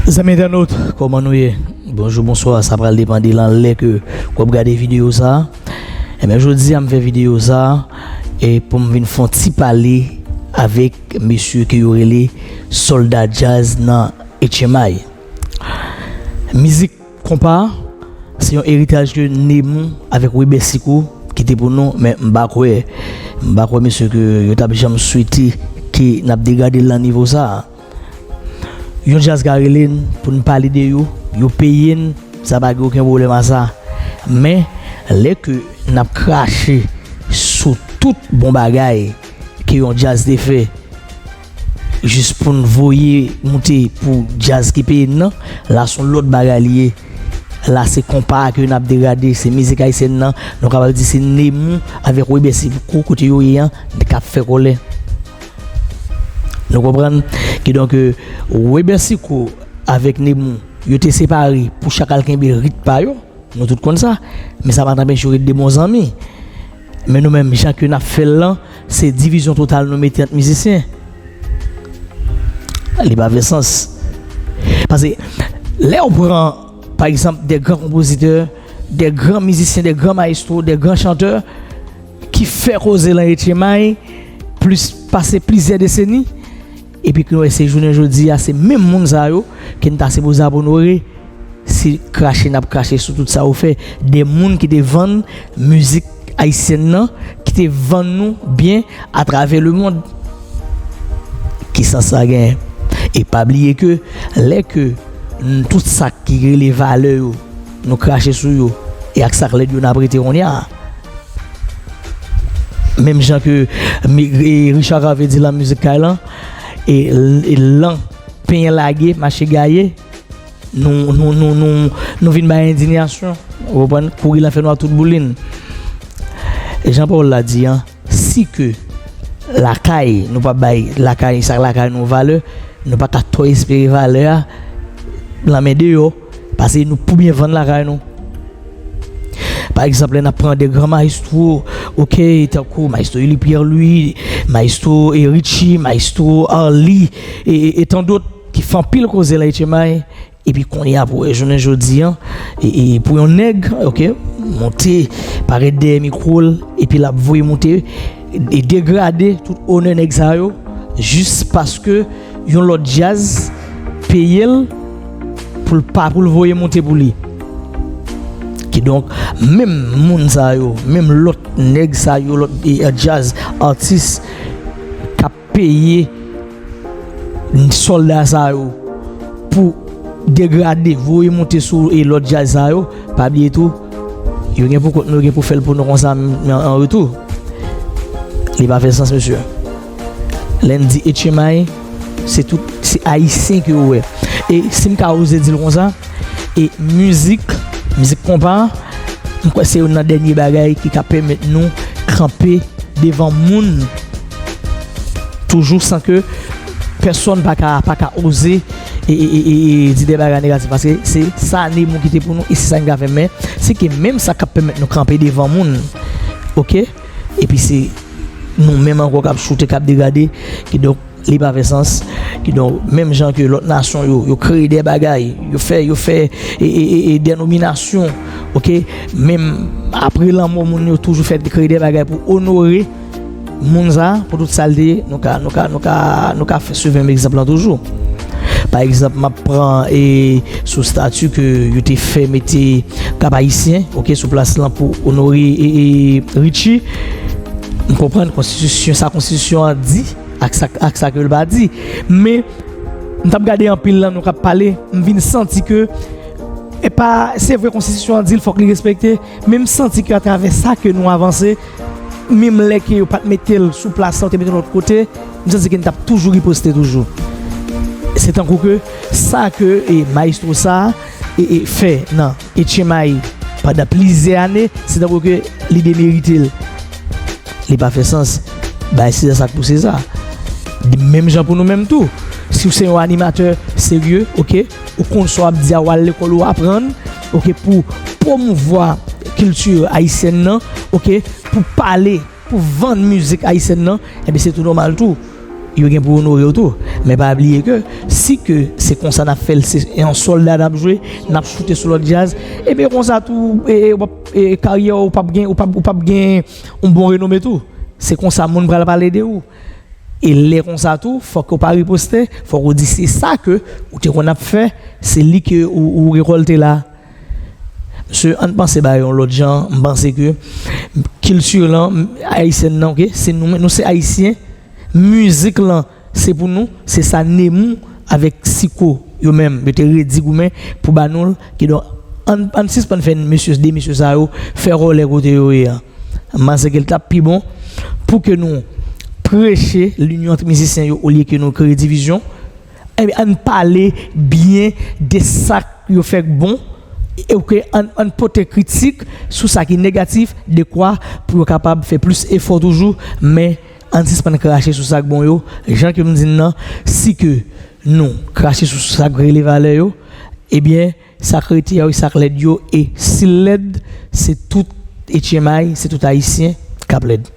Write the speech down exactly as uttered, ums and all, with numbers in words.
Zanmi entènot, kòman nou ye? Bonjou, bonswa, sa pral depann de lan lè ke w ap gade videyo sa a. Ebyen, jodi a m fè videyo sa a e pou m vin fè yon ti pale avèk mesye ke yo rele sòlda djaz nan H M I. Mizik konpa, se yon eritaj ke Nemou avèk Webè Siko kite pou nou, men m pa kwè, m pa kwè mesye ke yo t ap janm swete ke n ap degrade l nan nivo sa a. Yon djaz ka rele n pou n pale de yo, yo peye n, sa pa gen okenn pwoblèm a sa. Men, lè ke n ap krache sou tout bon bagay ke yon djaz te fè, jis pou n voye moute pou djaz ki peye n nan, la se yon lòt bagay li ye. La se konpa ke n ap degrade, se mizik ayisyèn nan, nou kapab di se Nemou avèk Webè Siko kote yo ye an, k ap fè kòlè. Nou konprann? Kidonk, Webè Siko avèk Nemou, yo te separe pou chak al kenbe rit pa yo. Nou tout konn sa. Men sa pa t anpeche yo ret de bon zanmi. Men nou menm, jan ke n ap fè l lan, se divizyon total nou mete ant mizisyen. Li pa fè sans. Paske, lè w pran, pa egzanp, de gran konpozitè, de gran mizisyen, de gran mayestwo, de gran chantè, ki fè koze lan H M I plis pase plizyè deseni, epi ke nou wè se jounen jodi a, se menm moun sa yo ke n ta sipoze ap onore, se krache n ap krache sou tout sa yo fè. De moun ki te vann mizik ayisyèn nan, ki te vann nou byen atravè lemond. Ki sans sa genyen? E pa bliye ke lè ke n, tout sa ki rele valè yo, nou krache sou yo, e ak sa k lèd yo n ap rete kounye a. Menm jan ke mi-, e Richard Cavé di lan mizik kay lan, e, e lan penyen lage, mache gaye, nou, nou, nou, nou, nou vin bay endiyasyon, ou konprann, kouri lan fènwa tout boulin. Jan pawòl la di an, si ke lakay, nou pa bay lakay, sa lakay nou valè, nou pa ka twò espere valè a lan men deyò, paske nou pou byen vann lakay nou. Pa egzanp, lè n ap pran de gran mayestwo, oke, tankou mayestwo Elie Pierre Louis, mayestwo, e, Richie, mayestwo Arly, e, e, e tan dòt ki fè anpil koze lan H M I, epi kounye a pou wè jounen jodi an, e, e, pou yon nèg, oke, monte, parèt dèyè mikwo l, epi l ap voye moute, e degrade tout onè nèg sa yo, jis paske yon lòt djaz peye l pou l pa, pou l voye moute pou li. Kidonk, menm moun sa yo, menm lòt nèg sa yo, lòt, e, djaz atis k ap peye sòlda sa yo pou degrade, voye moute sou, e, lòt djaz sa yo, pa bliye tou, yo gen pou kont nou, yo gen pou fè l pou nou konsa, an, an retou. Li pa fè sans, mesye. Lè n di H M I, se tout, se ayisyen ke ou wè. E si m ka oze di l konsa, e mizik, mizik konpa, m kwè se youn nan dènye bagay ki ka pèmèt nou kanpe devan moun toujou san ke pèsonn pa ka, pa ka oze e, e, e, e, e di de bagay negatif. Paske se sa Nemou kite pou nou e se sa n ka fè. Men se ke menm sa k ap pèmèt nou kanpe devan moun, oke? Epi se nou menm ankò k ap choute, k ap degrade. Kidonk, li pa fè sans. Kidonk, menm jan ke lòt nasyon yo, yo kreye de bagay, yo fè, yo fè e, e, e, e denominasyon, oke? Menm apre lanmò moun yo toujou fè kreye de bagay pou onore moun sa, pou tout sa l te ye, nou ka, nou ka, nou ka, nou ka fè, swiv menm egzanp lan toujou. Pa egzanp, m ap pran e sou stati ke yo te fè mete Kap Ayisyen, oke, sou plas lan pou onore e, e Richie. M konprann konstitisyon, sa konstitisyon an di, ak sa, ak sa ke l pa di. Men, m t ap gade anpil lan nou k ap pale, m vin santi ke, e pa, se vre konstitisyon an di l fòk li respekte, men m santi ke atravè sa ke nou avanse, menm lè ke yo pa t mete l sou plas lan, yo te mete l lòt kote, m santi ke n t ap toujou riposte toujou. Se tankou ke sa ke, e, mayestwo sa, e, e, fè nan H M I pandan plizyè ane, se tankou ke li demerite l. Li pa fè sans. Bay Seza sa k pou Seza. Menm jan pou nou menm tou. Si w se yon animatè serye, oke, ou konn sa w ap di a, w al lekòl, ou aprann, oke, pou pwomouvwa kilti ayisyèn nan, oke, pou pale, pou vann mizik ayisyèn nan, ebyen se tou nòmal tou. Yo gen pou onore w tou. Men pa bliye ke si ke se konsa n ap fè l, se yon sòlda n ap jwe, n ap choute sou lòt djaz, ebyen konsa tou, e, e, w ap, e, karyè w p ap gen, ou p ap, ou p ap gen yon bon renome tou. Se konsa moun pral pale de ou. E lè konsa tou, fòk ou pa riposte, fòk ou di se sa ke ou te konn ap fè, se li ke ou, ou rekòlte la. Mesye, ann panse bagay yon lòt jan, m panse ke kilti lan, ayisyèn nan, ok, se nou, nou se ayisyen, mizik lan, se pou nou, se sa Nemou avèk Siko yo menm, yo te redi goumen pou ba nou l, kidonk, ann, ann sispann fè mesye, de mesye sa yo, fè vòlè kote yo ye a. M panse ke l t ap pi bon pou ke nou preche linyon ant mizisyen yo olye ke nou kreye divizyon. Ebyen, ann pale byen de sa k yo fè k bon, e ke ann, ann pote kritik sou sa ki negatif, dekwa pou yo kapab fè plis efò toujou, men ann sispann krache sou sa k bon yo. Jan ke m di n nan, si ke nou krache sou sa k rele valè yo, ebyen, sa k rete a, wi, sa k lèd yo, e si l lèd, se tout H M I, se tout Ayisyen k ap lèd.